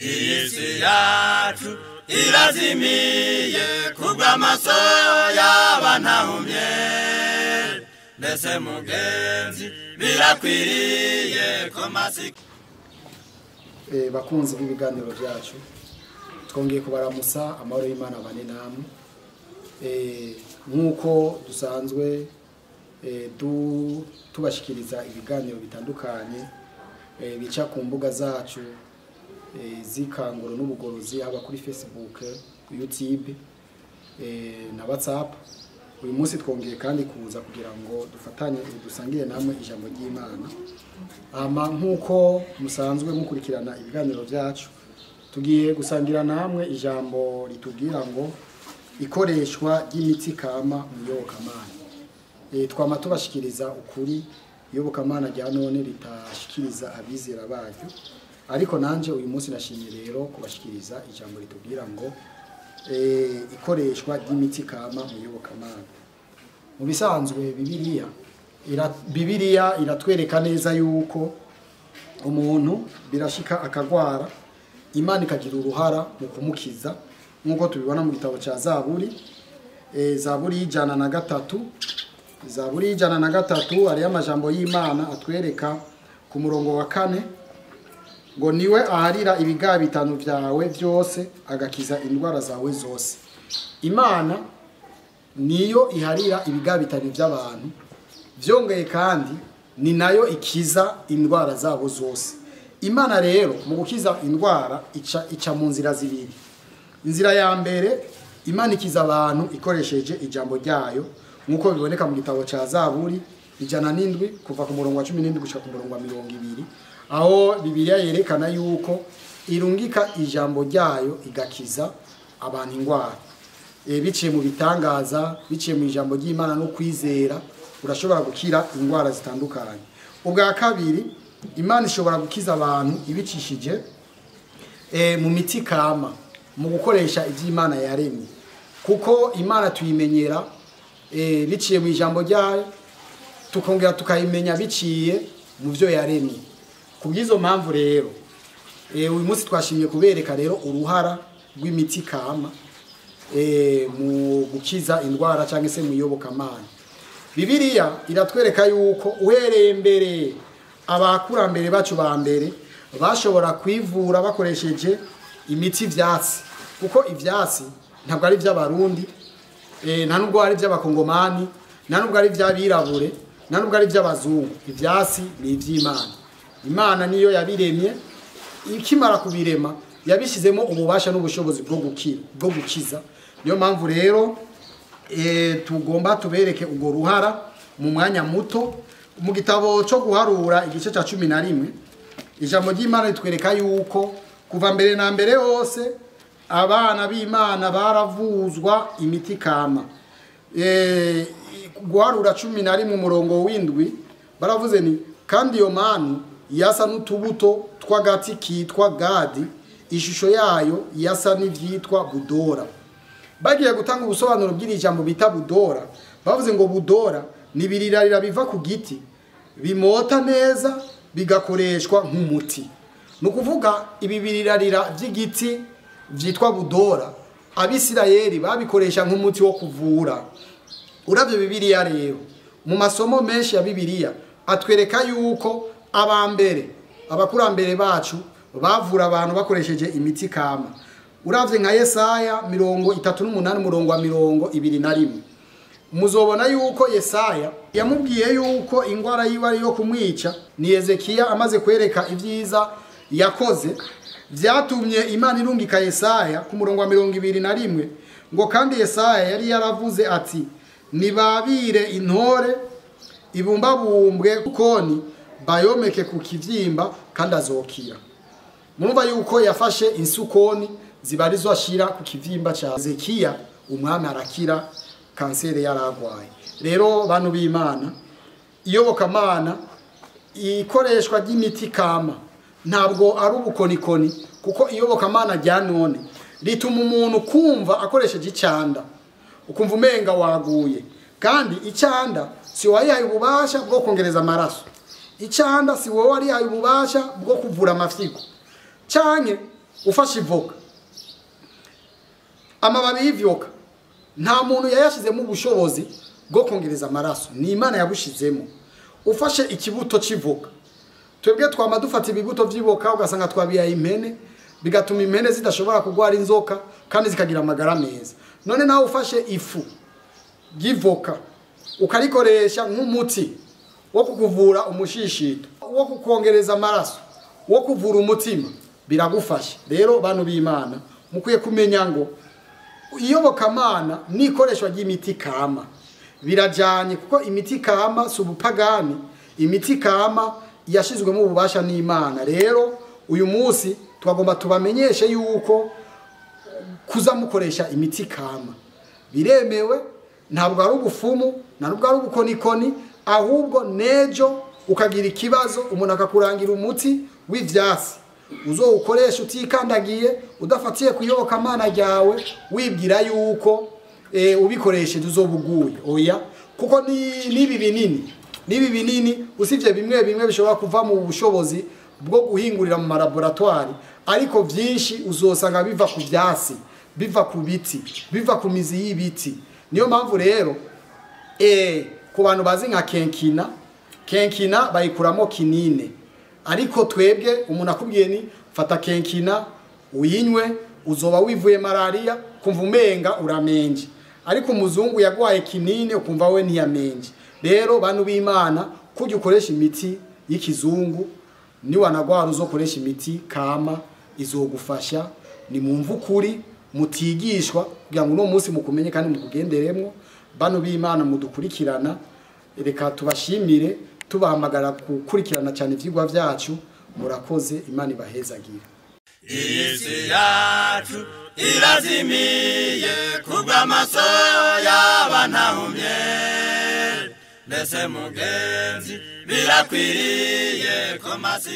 Iyi si yacu irazimiye kubw'amaso y'abantahumye. Mbese mugenzi birakwiriye ko masiko. Bakunzi b'ibiganiro byacu, twongeye kubaramusa amahoro y'Imana bane namwe. Nk'uko dusanzwe tubashikiriza ibiganiro bitandukanye bica ku mbuga zacu z'ikanguro n'ubugorozi, haba kuri Facebook, YouTube na WhatsApp. Uyu munsi twongeye kandi kuza kugira ngo dufatanye dusangire namwe ijambo ry'Imana. Ama nk'uko musanzwe mukurikirana ibiganiro byacu, tugiye gusangira namwe ijambo ritubwira ngo ikoreshwa ry'imiti kama mu iyobokamana. Twama tubashikiriza ukuri iyobokamana rya none ritashikiriza abizera baryo, ariko nanje uyu munsi nashimye rero kubashikiriza ijambo ritubwira ngo ikoreshwa ry'imiti kama mu iyobokamana. Mu bisanzwe Bibiliya iratwereka neza yuko umuntu birashika akagwara, Imana ikagira uruhara mu kumukiza, nk'uko tubibona mu gitabo cya Zaburi, Zaburi 103, Zaburi 103 hariyo amajambo y'Imana atwereka ku murongo wa 4 ngo niwe aharira ibiga bitanu byawe byose agakiza indwara zawe zose. Imana niyo iharira ibiga bitanu by'abantu, byongeye kandi ni nayo ikiza indwara zabo zose. Imana rero mu gukiza indwara ica mu nzira zibiri. Inzira ya mbere, Imana ikiza abantu ikoresheje ijambo ryayo, nkuko biboneka mu gitabo cya Zaburi 107 kuva ku murongo wa 17 gushika ku murongo wa 20, aho Bibiliya yerekana yuko irungika ijambo ryayo igakiza abantu indwara. Biciye mu bitangaza, biciye mu ijambo ry'Imana no kwizera, urashobora gukira indwara zitandukanye. Ubwa kabiri, Imana ishobora gukiza abantu ibicishije mu miti kama, mu gukoresha iby'Imana yaremye, kuko Imana tuyimenyera biciye mu ijambo ryayo, tukongera tukayimenya biciye mu byo yaremye. Kubw'izo mpamvu rero uyu munsi twashimye kubereka rero uruhara rw'imiti kama mu gukiza indwara cyangwa se mu iyobokamana. Bibiliya iratwereka yuko uhereye mbere abakurambere bacu ba mbere bashobora kwivura bakoresheje imiti ivyatsi, kuko ivyatsi ntabwo ari ivy'abarundi, nta nubwo ari ivy'abakongomani, nta nubwo ari ivy'abirabure, nta nubwo ari ivy'abazungu. Ivyatsi ni ivy'Imana. Imana niyo yabiremye, ikimara kubirema yabishizemo ububasha n'ubushobozi bwo gukira, bwo gukiza. Niyo mpamvu rero tugomba tubereke ubwo ruhara mu mwanya muto. Mu gitabo cyo guharura igice cya 11, ijambo ry'Imana ritwereka yuko kuva mbere na mbere hose abana b'Imana baravuzwa imiti kama. Guharura 11 umurongo w'indwi baravuze ni kandi iyo manu yasa n'utubuto tw'agati kitwa gadi, ishusho yayo yasa n'ivyitwa budora. Bagiye gutanga ubusobanuro bw'iri jambo bita budora, bavuze ngo budora ni birirarira biva ku giti bimota neza bigakoreshwa nk'umuti. Ni ukuvuga ibi birirarira by'igiti byitwa budora Abisirayeli babikoresha nk'umuti wo kuvura. Uravye Bibiliya rero mu masomo menshi ya Bibiliya atwereka yuko abambere abakurambere bacu bavura abantu bakoresheje imiti kama. Uravye nka Yesaya 38 umurongo wa 21, muzobona yuko Yesaya yamubwiye yuko ingwara yiwe ari yo kumwica. Ni Ezekiya amaze kwereka ibyiza yakoze vyatumye Imana irungika Yesaya ku murongo wa 21 ngo kandi Yesaya yari yaravuze ati nibabire intore ibumbabumbwe koni bayomeke ku kivyimba kandi azokira. Murumva yuko yafashe insukoni zibarizwa ashira ku kivyimba ca Ezekiya, umwami arakira kanseri yaragwaye. Rero bantu b'Imana, iyobokamana ikoreshwa ry'imiti kama ntabwo ari ubukonikoni, kuko iyobokamana rya none rituma umuntu kumva akoresheje icanda ukumva umenga waguye, kandi icanda si wayihaye ububasha bwo kongereza amaraso, icanda si wowe warihaye ububasha bwo kuvura amafyigo, canke Ufashe ivoka, amababi y'ivoka, nta muntu yayashizemo ubushobozi bwo kongereza amaraso, ni Imana yabushizemo. Ufashe ikibuto c'ivoka, twebwe twama dufata ibibuto vy'ivoka ugasanga twabiyaye impene, bigatuma impene zidashobora kugwara inzoka kandi zikagira amagara meza. None nawe ufashe ifu y'ivoka ukarikoresha nk'umuti wo kukuvura umushishito, wo kukongereza amaraso, wo kuvura umutima, biragufasha. Rero bantu b'Imana, mukwiye kumenya ngo iyobokamana n'ikoreshwa ry'imiti kama birajyanye, kuko imiti kama si ubupagani, imiti kama yashizwemo ububasha n'Imana. Rero uyu munsi twagomba tubamenyeshe yuko kuza mukoresha imiti kama biremewe, ntabwo ari ubufumu, ntabwo ari ubukonikoni, ahubwo nejo ukagira ikibazo umuntu akakurangira umuti w'ivyatsi uzowukoresha utikandagiye, udafatiye kuyobokamana ryawe, wibwira yuko ubikoresheje uzobuguye. Oya, kuko n'ibi binini, n'ibi binini usivye bimwe bimwe bishobora kuva mu bushobozi bwo guhingurira mu laboratoire, ariko vyinshi uzosanga biva ku vyatsi, biva ku biti, biva ku mizi y'ibiti. Niyo mpamvu rero ku bantu bazi nka kenkina, kenkina bayikuramo kinine, ariko twebwe umuntu akubwiye ni fata kenkina uyinywe uzoba wivuye malaria, kumva umenga uramenje, ariko umuzungu yagwaye kinine ukumva we ntiyamenje. Rero bantu b'Imana, kujya ukoresha imiti y'ikizungu, ni wanagwara uzokoresha imiti kama izogufasha. Ni mumva ukuri mutigishwa kugira ngo uno munsi mukumenye kandi mukugenderemwo. Bantu b'Imana mudukurikirana, reka tubashimire, tubahamagara gukurikirana cyane ivyigwa vyacu. Murakoze, Imana ibahezagire. Isi yacu irazimiye kubw'amaso y'abantahumye, mbese mugenzi birakwiriye ko masika